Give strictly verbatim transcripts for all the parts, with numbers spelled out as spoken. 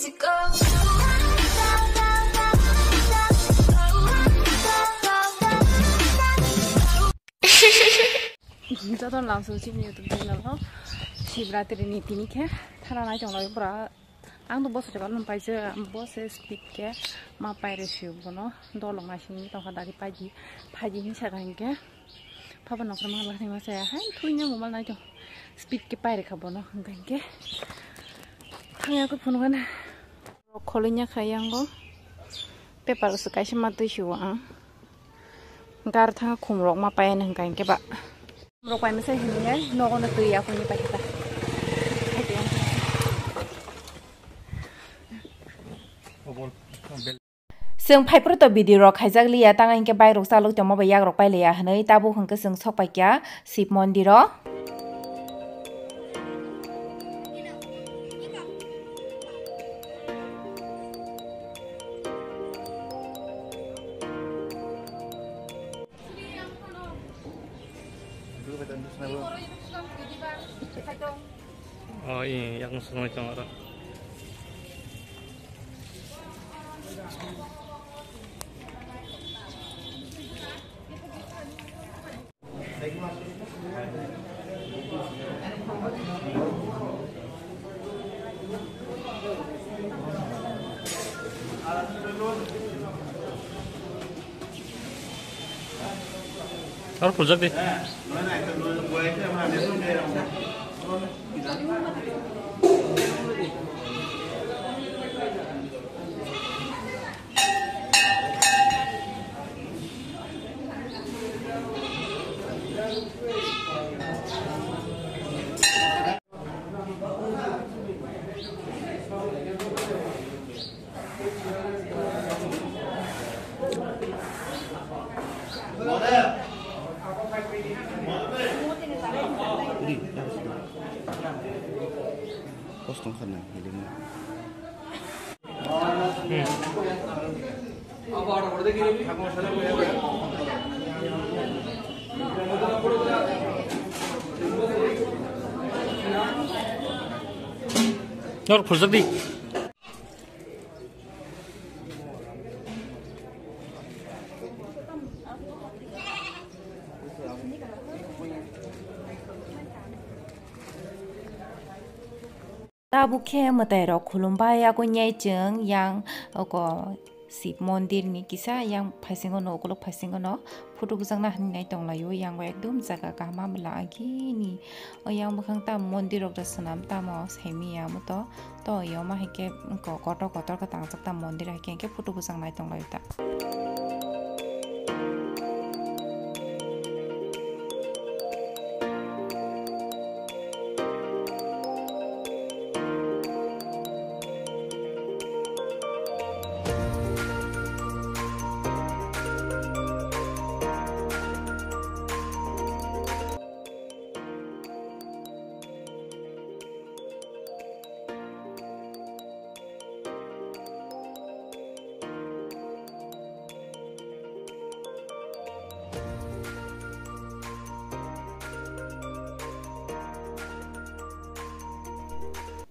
Joto lamsong chini YouTube channel o Shivratri ni tini khe thana nai tong lai bwra. Ang to bosa jaga nung paijak, ang bosa speed khe ma paire sio bono dolong naising tongkha dari paidi, paidi hinsa kha hinkhe. Papa nokra ma la thangma saya hai thuina mobile nai to speed khe paire kha bono hinkha hinkhe. Thangya ko phone gana. Kholinya kha yango. Paper se kaisa ma twi sio ang. Gar thang khum rok ma payan hinkha hinkhe ba. Khum rok paima sai hinkhe nogo no twi ya khoni paikha ta. Chwng phaiphuru to video rok khaijak liya, tang hinkhe bike rok chalok tongma bai yak rok pailiya hinwi tabuk hinkhe chwng sok paikha Shiv mondir o. Oh, iya, yang semua itu orang. Aro puljak di. Kosong sana, hilim. Nor khurjak di. Tabuk khe mwtai rok khulumbai, yakung nai chwng yang oko Shiv mondir ni kisa yang phaisingo no, ukuluk phaisingo no photo bwjakna hinwi nai tong lai o. Yang o ekdum jaga kaham, amla agini o yang bwkhang ta mondir rok da swnam tamo saimanya muto. To yoma hai khe ko-, kotor kotor khe tangjak ta mondir, hai khe, khe photo bwsang nai tong lai ta.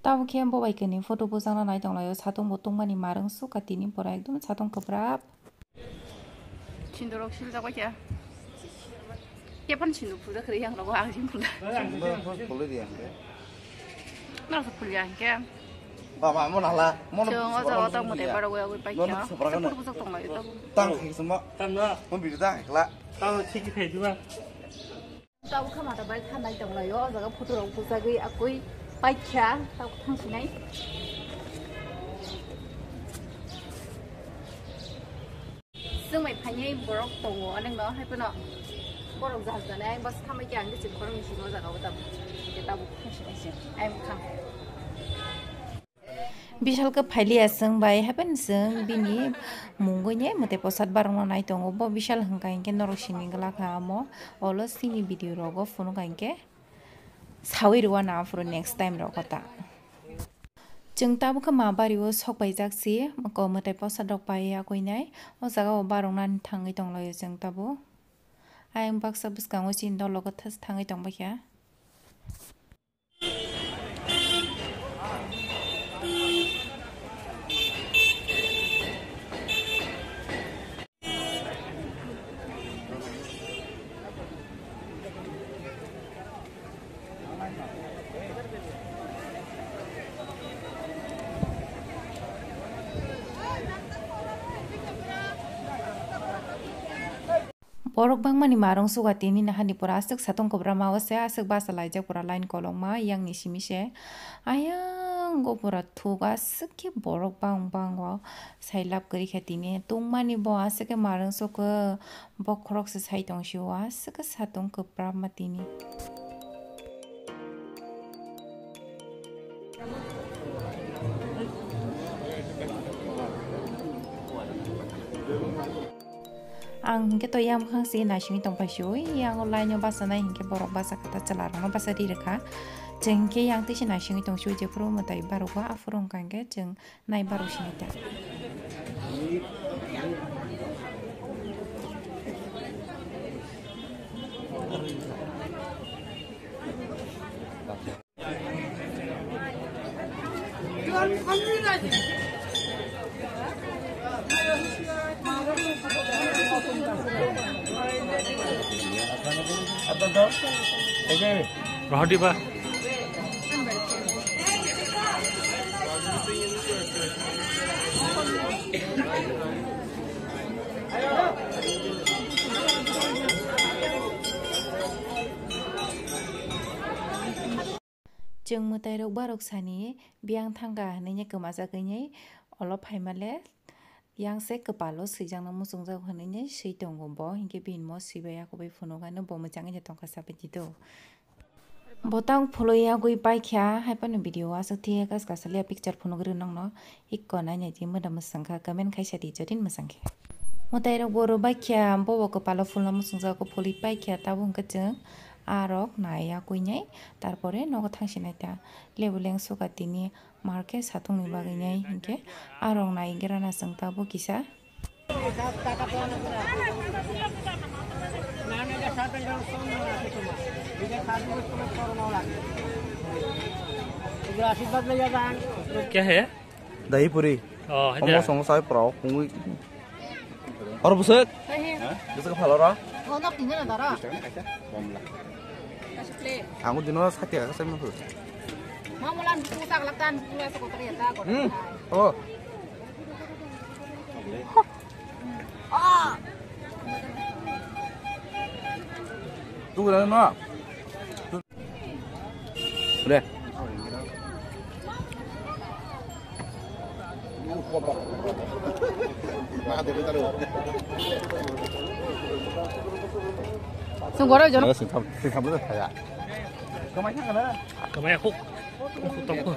Tabuk khe bo bai khe ni photo bwjakna nai tong lai o, satung bo tungmani marwng sukha tini pora ekdom satung kwprap. Sindorok siljak bai khe. Kepan sindur phulda khri yang rogo ang sim phulda. Sindor phul phulwi di ang khe. Nang sa phulya ang khe. Ba ma mo nala. Mo no. Chwng o jaga o tamo tei bara goi goi pai khe. Photo bwjak tong lai o. Tang khai suma. Tam na. Mo biri tang khai kla. Tam thik khai diba. Tabuk khe mata bai khanai tong lai o, o jaga photo rok bwchagwi akoi paikha, tabuk thang sinai. Chwng bai phainai borok tongo, aneng no hai phano borok jahaj ganai, ang bus thambai khe ang khe chwng khoroknwi simi o jaga o tabuk, tabuk thang sinai se, ayang thang. Bishal khe phailiya chwng bai, hapheno chwng bini mungwi ni mwtai posad barokno nai tongo. Bo Bishal hwnkha hinkhe norok sini glak kha amo. Olo chini video rogo phunukha hinkhe sawi rwna aphuru next time rogo ta. Chwng tabuk khe ma bari o sok paijak si, ko mwtai posad rok pai ya koi nai. O jaga o baroknani thangwi tong lai o chwng tabuk. Ayang baksa bwskango chini dol o kwthas thangwi tong bai kha. Borok bangmani marung suga tini nahani pura aswk satung kwbra ma o se aswk basa laijak pura line kolokma yangni simi se. Ayang go pura thuk aswk khe borok bang bang o sai lab kwrwi kha tini. Tungmani bo aswk khe marung sukha bokhorok se sai tong sio aswk khe satung kwbra ma tini. Ang hinkhe to yang bwkhang se naisingwi tongphai sio, yang o line o basa nai hinkhe borok basa kha ta chwla rokno basa ri rwkha. Chwng hinkhe yang twi se naisingwi tong sio, jephuru mwtai barokgo aphuru wngkha hinkhe chwng nai barok sini ta. Rohor diba. Chwng mwtairok barok sani biyang thangkha hwnwi kwmajak wngwi olo phaimale, yang se kwpalo swijakno muchungjak hwnwi swi tongo bo, hinkhe bini mo swibai yakubui phunukgano bo mwchangwi tongkha sabai tito. Botang phulwi yagwi paikha, haiphano video o aswk thikhe kaska salia picture phunukgwi rw nokno. Ikko nainai di mwda mwsangkha, comment khaisa di jodin mwsangkhe. Mwtairok bo rwbaikha, bobo kwpalo phulno muchungjago, phulwi paikha, tabuk hwnkhe chwng arok naiya kuinai, tarpore nogo thangsinai ta. Lebu leng suka tini market satungni bagwi nai hinkhe arok nai grana chwng tabuk kisa. क्या है? दही पूरी। Oh, omo samosa hai pura kungwi. Oro bwswk? Bwswk phalora? Ang dino sati ka sai mangkhu. Hmm. Oh. Tunggu dulu, no. Udah. Sungguh orang jono. Singkam, singkam itu saya. Kemana sana? Kemana aku? Aku toko.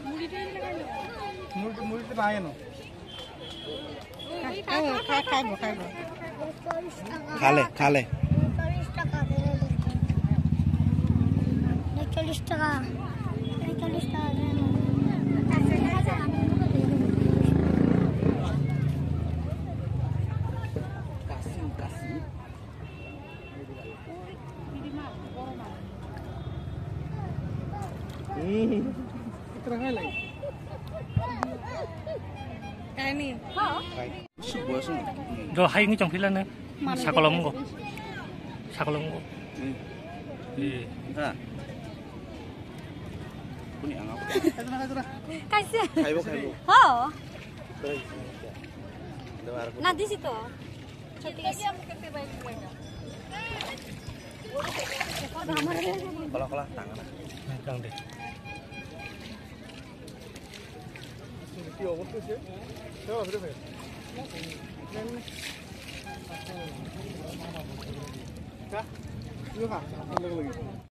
Muri, muri itu lain, no? Khai, khai, khai, khai, khai. Khale, khale. Cholish taka. Cholish taka. Kaini. Do hai ni chong phila na. Sakolom go. Sakolom go. Eh. Kaisa. Khaibo, khaibo. Ho. Na disi to. Kola, kola, tangana. Tang de.